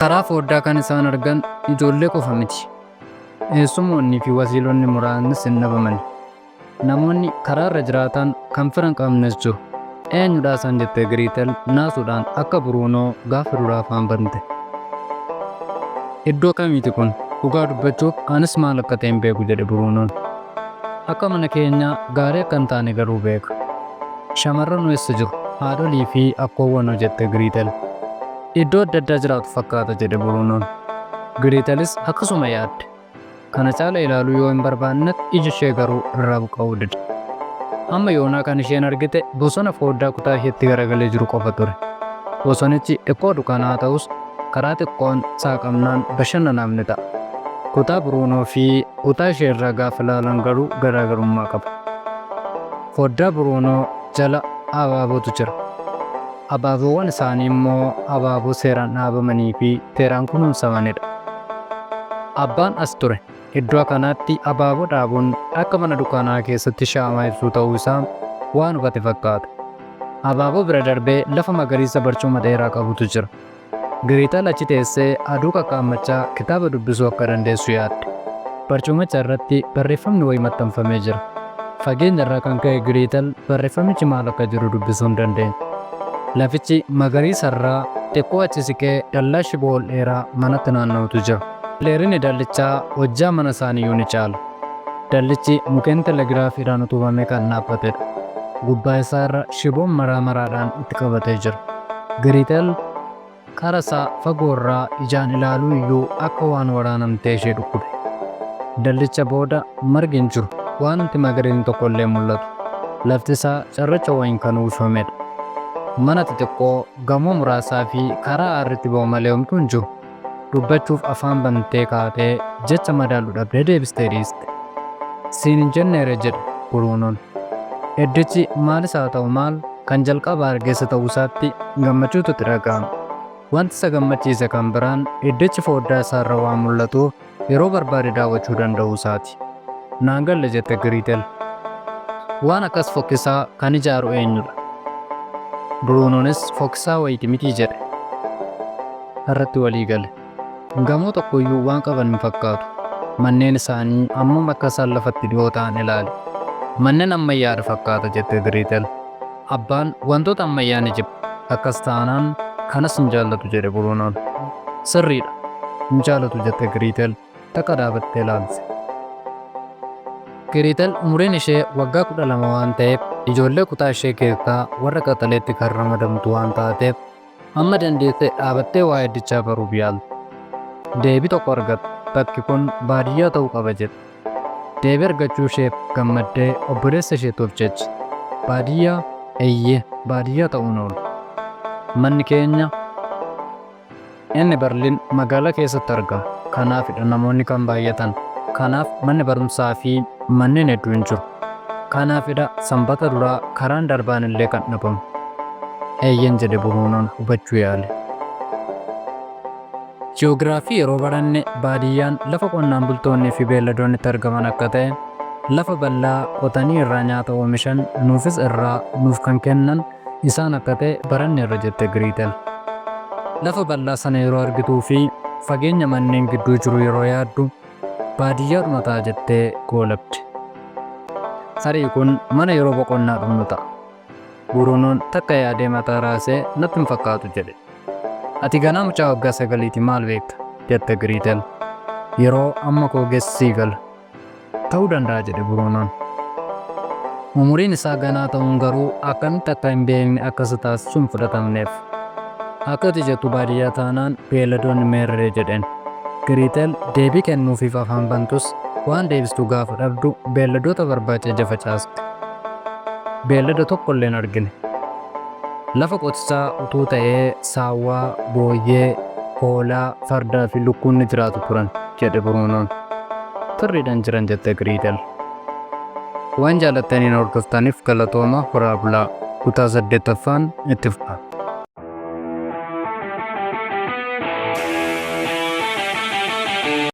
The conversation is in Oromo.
Karaa foddaa kan isaan argan ijoollee qofa miti. Eessumoonnii fi wasiilonni muraasnis hin dhabamani. Namoonni karaa irra jiraatan kan fira hin qabnes jiru. Eenyudha isaan jettee Giriitel naasuudhaan akka Buruunoo gaafa duraa afaan bante. Iddoo kamiiti kun? Dhugaa dubbachuuf anis maal akka ta'e hin beeku jedhe Buruunoon. Akka mana keenyaa gaarii akka hin taane garuu beeka. Shamarranoo eessa jiru? Haadholii fi akkoowwanoo jette Giriitel. Iddoo adda addaa jiraatu fakkaata jedhe Buruunoon. Giriitelis akkasuma yaadde. Kana caala ilaaluu yoo hin barbaannes iji ishee garuu irraa buqqa'uu dide. Hamma yoonaa kan isheen argite bosona fooddaa kutaa isheetti garagalee jiru qofa ture. Bosonichi xiqqoo dukanaa'aa ta'us karaa xiqqoon saaqamnaan bashannanaaf ni ta'a. Kutaa Buruunoo fi kutaa ishee irraa gaafa ilaalan garuu garaagarummaa qaba. Foddaa Buruunoo jala abaabootu jira. Abaaboowwan isaanii immoo abaaboo seeraan dhaabamanii fi seeraan kunuunsamanidha. Abbaan as ture. Iddoo kanaatti abaaboo dhaabuun akka mana dukaanaa keessatti shaamaa ibsuu ta'uu isaa waan hubate fakkaata. Abaaboo bira darbee lafa magariisa barcuma dheeraa qabutu jira. Giriital achi teessee aduu qaqqaammachaa kitaaba dubbisuu akka dandeessu yaadde. Barcumicha irratti barreeffamni wayii maxxanfamee jira. Fageenya irraa kan ka'e Giriital barreeffamichi maal akka jedhu dubbisuu hin dandeenye. Lafichi magariisa irraa xiqqoo achi siqee dallaa shiboo ol dheeraa manatti naanna'utu jira. Dheerinni dallichaa hojjaa mana isaaniiyyuu ni caala. Dallichi mukeen telegiraafiidhaan utubamee kan dhaabbatedha. Gubbaa isaa irra shiboon maraa maraadhaan itti qabatee jira. Giriitel kara isaa fagoo irraa ijaan ilaaluu iyyuu akka waan waraanamtee ishee dhukkube. Dallicha booda margi hin jiru. Waanumti magariisni tokko illee hin mul'atu. Lafti isaa cirracha wayiin kan uwwifamedha. Mana xixiqqoo, gamoo muraasaa fi karaa aarri itti ba'u malee homtuu hin jiru. Dubbachuuf afaan bantee kaatee jecha madaalu dhabdee deebistee dhiiste. Siin hin jenneeree jedhe Buruunoon. Iddichi maalis haa ta'u maal kan jalqaba arge isa ta'uu isaatti gammachuutu itti dhaga'ame. Wanti isa gammachiise kan biraan iddichi fooddaa isaarra waan mul'atuuf yeroo barbaade daawwachuu danda'uu isaati. Naan galle jette Giriitel. Waan akkas fokkisaa kan ijaaru eenyudha? Buruunoonis fokkisaa wayiiti mitii jedhe. Irratti walii gale. Gamoo tokkoyyuu waan qaban hin fakkaatu. Manneen isaanii ammam akka isaan lafatti dhiyoo ta'an ilaali. Manneen ammayyaadha fakkaata jette Giriitel. Abbaan wantoota ammayyaa ni jibba. Akkas taanaan kanas hin jaallatu jedhe Buruunoon. Sirriidha. Hin jaalatu jette Giriitel takka dhaabattee ilaalte. Giriitel umuriin ishee waggaa 12 waan ta'eef ijoollee kutaa ishee keessaa warra qaxaleetti kan ramadamtu waan taateef hamma dandeesse dhaabattee waa'ee iddichaa baruuf yaalte. Deebii tokko argatte. Bakki kun baadiyyaa ta'uu qaba jette. Deebii argachuu isheef gammaddee obboleessa isheetti of jajje. Baadiyyaa? Eeyyee, baadiyyaa ta'uu hin oolu. Manni keenya inni Barliin magaalaa keessatti argama. Kanaafidha namoonni kan baay'atan. Kanaaf manni barumsaa fi manneen hedduun jiru. Kanaafidha sanbata duraa karaan darbaan illee kan dhabamu. Eeyyen jedhe Buruunoon hubachuu yaale. Ji'oogiraafii yeroo baranne baadiyyaan lafa qonnaan bultoonnii fi beelladoonni itti argaman akka ta'e, lafa bal'aa qotanii irraa nyaata oomishan nuufis irraa nuuf kan kennan isaan akka ta'e baranneerra jette Giriitel. Lafa bal'aa sana yeroo argituu fi fageenya manneen gidduu jiru yeroo yaaddu baadiyyaadhuma ta'a jettee goolabde. Tarii kun mana yeroo boqonnaa dhufnu ta'a. Buruunoon takka yaadee mataa raasee natti hin fakkaatu jedhe. Ati ganaa mucaa waggaa sagaliiti maal beekta? jette Giriitel. Yeroo amma koo geesse sii gala. Ta'uu danda'a jedhe Buruunoon. Umuriin isaa ganaa ta'uun garuu akkamitti akka hin beekne akka isa taasisu hin fudhatamneef. Akka ati jettu baadiyyaa taanaan beelladoonni meerree jedheen. Giriitel deebii kennuufiif afaan bantus waan deebistu gaafa dhabdu beelladoota barbaacha ija facaaste. Beellada tokko illee hin argine. Lafa qotisaa utuu ta'ee saawwaa, booyyee, hoolaa, fardaa fi lukkuun ni jiraatu turan, jedhe Buruunoon. Sirriidha hin jiran jette Giriitel. Waan jaalattanii na hordoftaniif galatooma horaa bulaa. Kutaa 8ffaan itti fufa.